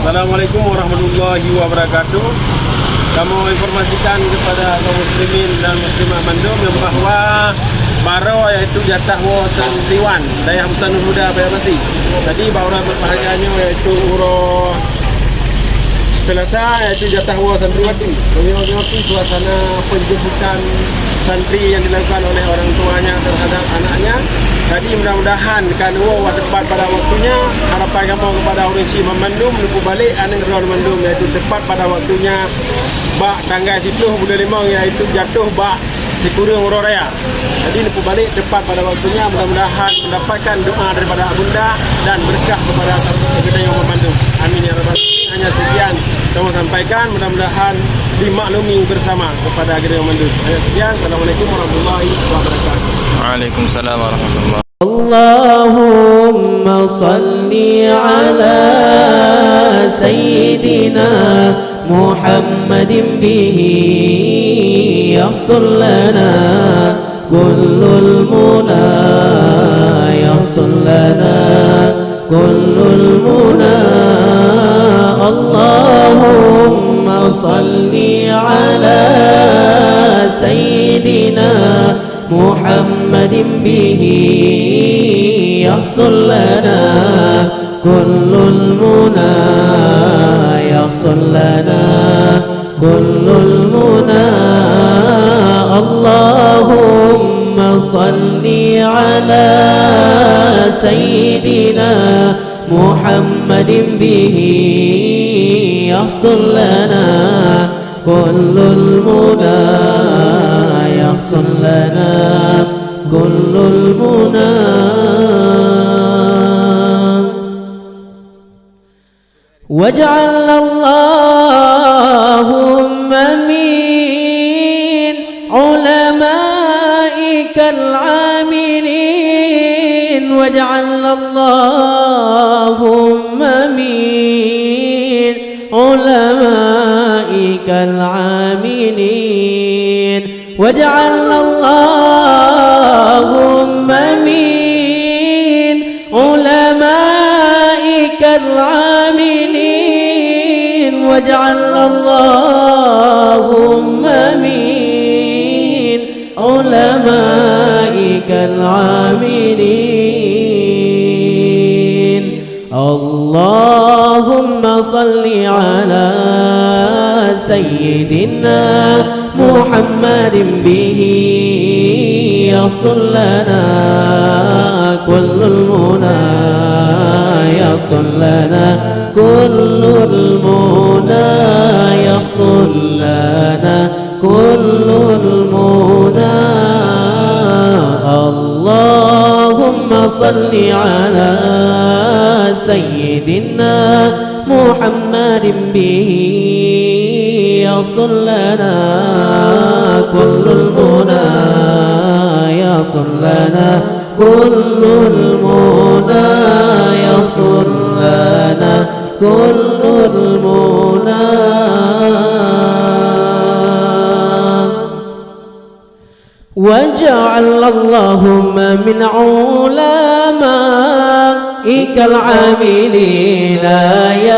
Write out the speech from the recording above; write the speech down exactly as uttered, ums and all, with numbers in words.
Assalamualaikum warahmatullahi wabarakatuh. Kamoe informasikan kepada kaum muslimin dan muslimat mandum nyang bahwa baroe yaitu jatah woe santriwan Dayah Bustanul Huda Paya Basi. Jadi bak uroe berbahagia nyoe yaitu uroe Selasa yaitu jatah woe santriwati. Meunyoe-nyoe pih suasana penjemputan santri yang dilakukan oleh orang tuanya terhadap anaknya. Jadi mudah-mudahan kan woe tepat pada waktunya. Harapan kamoe kepada ureueng chik banmandum neupeubalek aneuk droe mandum yaitu tepat pada waktunya bak tanggai siplôh buleuen limong yaitu jatuh bak sikureueng uroe raya. Jadi neupeubalek tepat pada waktunya, mudah-mudahan mendapatkan doa daripada Ibunda dan berkah kepada geutanyoe banmandum. Amin ya rabbal alamin. Hanya sekian kamoe sampaikan, mudah-mudahan dimaklumi bersama kepada geutanyoe banmandum. Hanya sekian. Assalamualaikum warahmatullahi wabarakatuh. Waalaikumsalam warahmatullahi. اللهم صل على سيدنا محمد، به يحصل لنا كل المنى، يحصل لنا كل المنى. اللهم صل على سيدنا محمد، به يحصل لنا كل المنى، يحصل لنا كل المنى. اللهم صل على سيدنا محمد، به يحصل لنا كل المنى، يحصل لنا كل المنى. واجعل اللهم من علمائك العاملين، واجعل اللهم من علمائك العاملين، واجعل اللهم من علمائك العاملين، واجعل اللهم من علمائك العاملين. اللهم صل على سيدنا محمد، به يحصل لنا كل المنى، يحصل لنا كل المنى، يحصل لنا كل المنى. اللهم صل على سيدنا محمد، به يحصل لنا كل المنى، يحصل لنا كل المنى، يحصل لنا كل المنى. واجعل اللهم من علمائك العاملين يا